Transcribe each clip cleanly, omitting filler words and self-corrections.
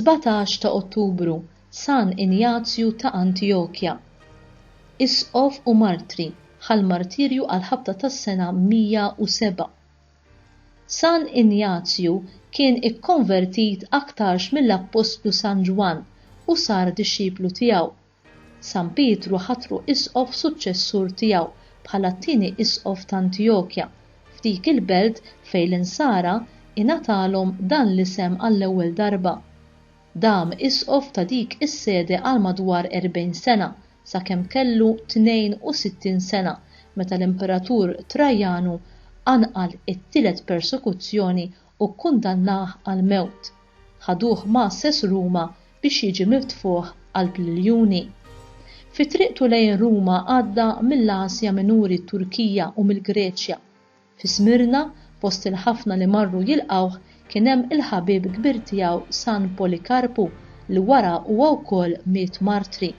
17 ta' Ottubru, San Injazju ta' Antijokja. Isqof u martri, ħa l-martirju għall-ħabta tas-sena 107. San Injazju kien ikkonvertit aktarx mill-Appostlu San Ġwann u sar dixxiplu tiegħu. San Pietru ħatru isqof suċċessur tiegħu bħala t-tieni isqof t'Antijokja, f'dik il-belt fejn l-Insara ingħatalhom dan l-isem għall-ewwel darba. Dam isqof ta' dik is-sede għal madwar 40 sena sakemm kellu 62 sena meta l-Imperatur Trajanu qanqal it-tielet persekuzzjoni u kkundannah għall-mewt. Ħaduh mgħasses Ruma biex jiġi mitfugħ qalb l-iljuni. Fi triqtu lejn Ruma għadda mill-Asja Minuri, t-Turkija u mill-Greċja. Fi Smirna, fost il-ħafna li marru jilqgħuh kien hemm il-ħabib kbir tiegħu San Polikarpu li wara huwa wkoll miet martri.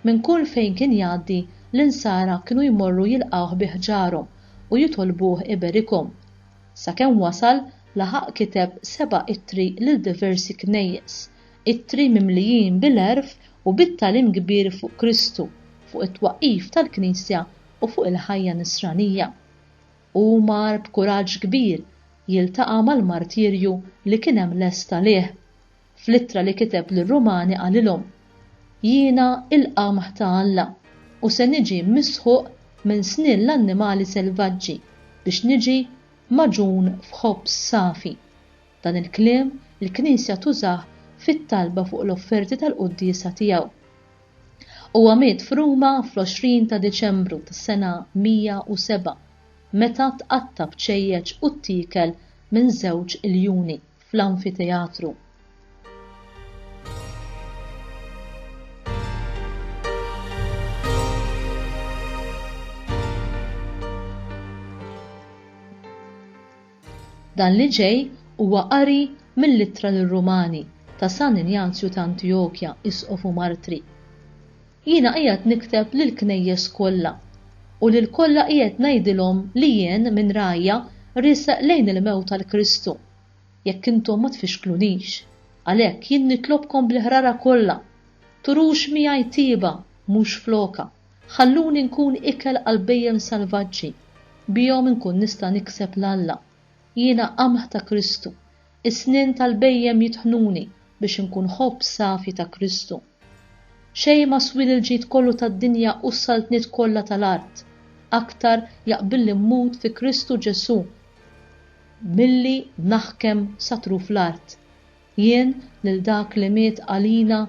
Minn kull fejn kien jgħaddi, l-Insara kienu jmorru jilqgħuh bi ħġarhom u jitolbuh iberikhom. Sakemm wasal, laħaq kiteb seba' ittri lil diversi knejjes, ittri mimlijin bil-għerf u bit-tagħlim kbir fuq Kristu, fuq it-twaqqif tal-Knisja u fuq il-ħajja Nisranija. Hu mar b'kuraġġ kbir jiltaqa' mal-martirju li kien hemm lest għalih. Fl-ittra li kiteb lir-Rumani qalilhom, Jiena l-qamħ ta' Alla u se niġi misħuq minn snien l-annimali selvaġġi biex niġi magħġun f'ħobż safi. Dan il-kliem il-Knisja tużah fit-talba fuq l-offerti tal-quddiesa tiegħu. Huwa miet f'Ruma fl-20 ta' Diċembru tas-sena 107, meta tqatta' bċejjeċ u ttiekel minn żewġ iljuni fl-anfiteatru. Dan li ġej huwa qari mill-Ittra lir-Rumani ta' San Injazju ta' Antijokja, Isqof u Martri. Jiena qiegħed nikteb lill-knejjes kollha, u lil kollha qiegħed ngħidilhom li jien, minn rajja, riesaq lejn il-mewt għal Kristu, jekk intom ma tfixklunix. Għalhekk jien nitlobkom bil-ħrara kollha, turux miegħi tjieba mhux flokha. Ħalluni nkun ikel għal bhejjem salvaġġi, bihom inkun nista' nikseb 'l Alla. Jiena qamħ ta' Kristu. Is-snien tal-bhejjem jitħnuni biex inkun ħobż safi ta' Kristu. Xejn ma swieli l-ġid kollu tad-dinja u s-saltniet kollha tal-art. Aktar jaqbilli mmut fi Kristu Ġesù milli naħkem sa truf l-art. Jien lil dak li miet għalina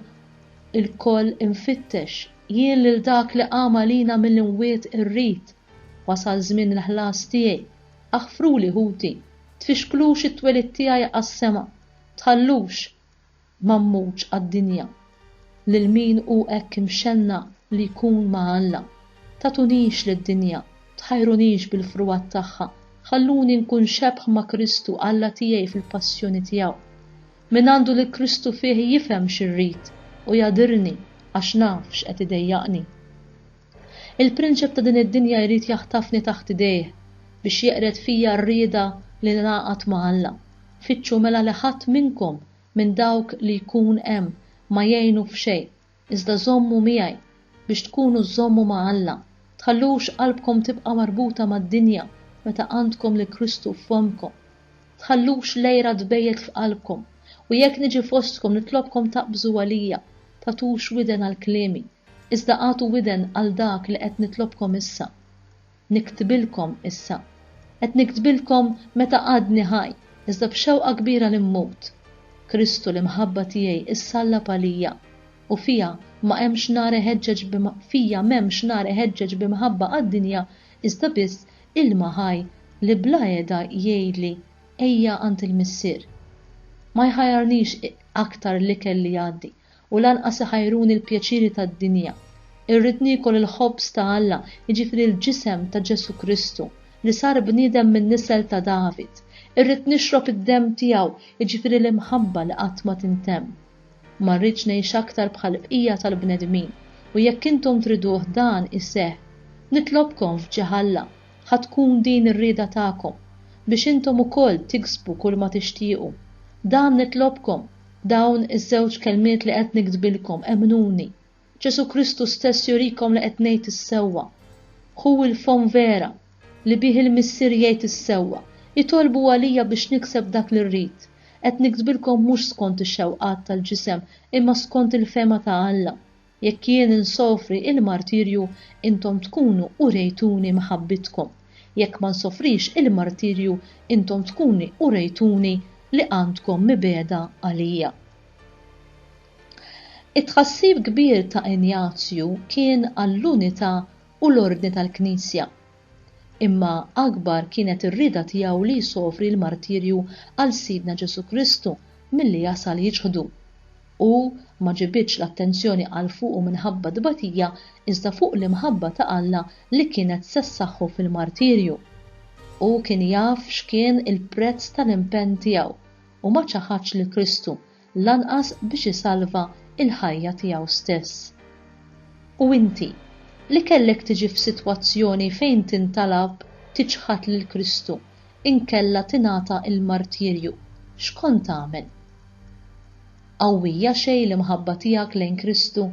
lkoll infittex, jien lil dak li qam għalina mill-imwiet irrid. Wasal żmien il-ħlas tiegħi. Aħfruli, ħuti, tfixklux it-twelid tiegħi għas-sema, tħallux ma mmutx għad-dinja. Lil min hu hekk imxennaq li jkun ma' Alla. Tagħtunix lid-dinja, tħajrunix bil-frugħat tagħha, ħalluni nkun xebh ma' Kristu, Alla tiegħi fil-passjoni tiegħu. Min għandu lil Kristu fih jifhem xi rrid u jagħdirni għax naf x'qed idejjaqni. Il-prinċep ta' din id-dinja jrid jaħtafni taħt idejh biex jeqred fija r-rieda li ningħaqad ma' Alla. Fittxu mela li ħadd minnkom minn dawk li jkun hemm ma jgħinu f'xejn, iżda żommu miegħi, biex tkunu żżommu ma' Alla. Tħallux qalbkom tibqa' marbuta mad-dinja meta għandkom lil Kristu f'fommkom. Tħallux l-għira tbejjet f'qalbkom, u jekk niġi fostkom nitlobkom taqbżu għalija, tagħtux widen għal kliemi, iżda agħtu widen għal dak li qed nitlobkom issa. Niktbilkom issa. Qed niktbilkom meta għadni ħaj, iżda b'xewqa kbira li mmut. Kristu l-imħabba tiegħi issallab għalija, u fija ma hemmx nar iħeġġeġ fija m'hemmx nar iħeġġeġ bi mħabba għad-dinja iżda biss ilma ħaj li bla heda jgħidli ejja għand il-Missier. Ma jħajjarnix aktar l-ikel li jgħaddi, u lanqas iħajruni l-pjaċiri tad-dinja. Irrid niekol il-ħobż ta' Alla, jiġifieri l-ġisem ta' Ġesù Kristu, li sar bniedem min-nisel ta' David. Irrid nixrob id-demm tiegħu, jiġifieri l-imħabba li qatt ma tintemm. Ma rridx ngħix aktar bħall-bqija tal-bnedmin, u jekk intom triduh dan iseħħ. Nitlobkom f'ġieħ Alla, ħa tkun din ir-rieda tagħkom, biex intom ukoll tiksbu kulma tixtiequ. Dan nitlobkom! Dawn iż-żewġ kelmiet li qed niktbilkom, emmnuni, Ġesù Kristu stess jurikom li qed ngħid is-sewwa. Hu l-fomm vera, li bih il-Missier jgħid is-sewwa. Itolbu għalija biex nikseb dak li rrid. Qed niktbilkom mhux skont ix-xewqat tal-ġisem, imma skont il-fehma ta' Alla. Jekk jien insofri il-martirju, intom tkunu urejtuni mħabbitkom. Jekk ma nsofrix il-martirju, intom tkuni urejtuni li għandkom mibegħda għalija. It-tħassib kbir ta' Injazju kien għall-unità u l-ordni tal-Knisja. Imma akbar kienet ir-rieda tiegħu li jsofri l-martirju għal Sidna Ġesù Kristu milli jasal jiċħdu. Hu ma ġibidx l-attenzjoni għal fuqu minħabba t-tbatija iżda fuq l-imħabba ta' Alla li kienet se ssaħħu fil-martirju. Hu kien jaf x'kien il-prezz tal-impenn tiegħu u ma ċaħadx lil Kristu lanqas biex isalva l-ħajja tiegħu stess. U inti, li kellek tiġi f'sitwazzjoni fejn tintalab tiċħad lil Kristu inkella tingħata l-martirju, x'kont tagħmel? Qawwija xejn l-imħabba tiegħek lejn Kristu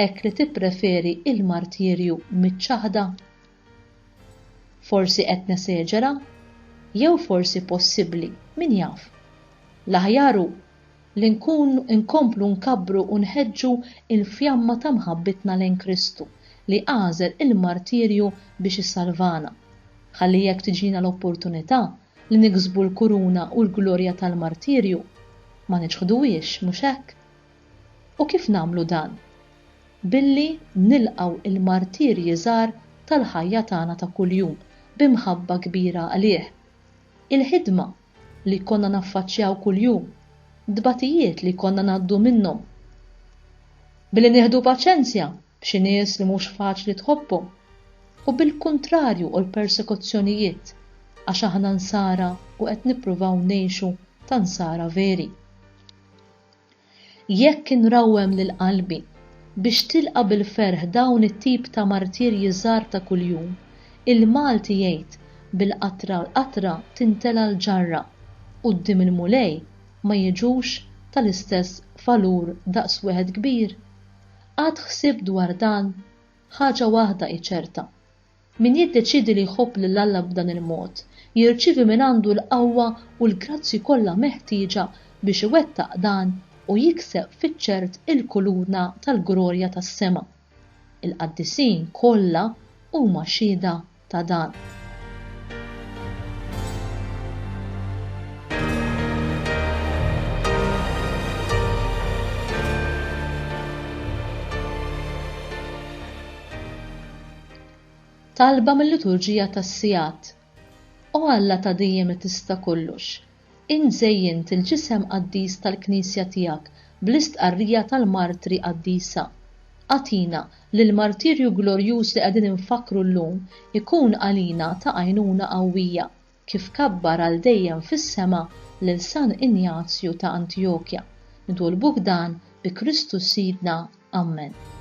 hekk li tippreferi l-martirju miċ-ċaħda? Forsi qed neseġera? Jew forsi possibbli, min jaf? L-aħjar hu li nkun nkomplu nkabbru u nħeġġu l-fjamma ta' mħabbitna lejn Kristu li għażel il-martirju biex isalvana, ħalli jekk tiġina l-opportunità li niksbu l-kuruna u l-glorja tal-martirju, ma niċħduhiex, mhux hekk? U kif nagħmlu dan? Billi nilqgħu l-martirji żgħar tal-ħajja tagħna ta' kuljum bi mħabba kbira għalih. Il-ħidma li jkollna naffaċċjaw kuljum, tbatijiet li jkollna ngħaddu minnhom. Billi nieħdu paċenzja b'xi nies li mhux faċli tħobbhom, u bil-kuntrarju u l-persekuzzjonijiet għax aħna nsara u qed nippruvaw ngħixu ta' nsara veri. Jekk inrawwem lil qalbi biex tilqa' bil-ferħ dawn it-tip ta' martirji żgħar ta' kuljum, il-Malti jgħid bil-qatra l-qatra tintela' l-ġarra, quddiem il-Mulej ma jiġux tal-istess valur daqs wieħed kbir? Qatt ħsibt dwar dan? Ħaġa waħda hi ċerta. Min jiddeċiedi li jħobb lil Alla b'dan il-mod, jirċievi mingħandu l-qawwa u l-grazzji kollha meħtieġa biex iwettaq dan u jikseb fiċ-ċert il-kulurna tal-grorja tas-sema. Il-qaddisin kollha huma xhieda ta' dan. Talba mil-Liturġija tas-Sigħat O Alla ta' dejjem li tista' kollox, int żejjint il-ġisem qaddis tal-Knisja tiegħek bl-istqarrija tal-martri qaddisa. Agħtina li l-martirju glorjuż li qegħdin infakkru llum ikun għalina ta' għajnuna qawwija, kif kabbar għal dejjem fis-sema lil San Injazju ta' Antjokja. Nitolbuk dan bi Kristu Sidna. Ammen.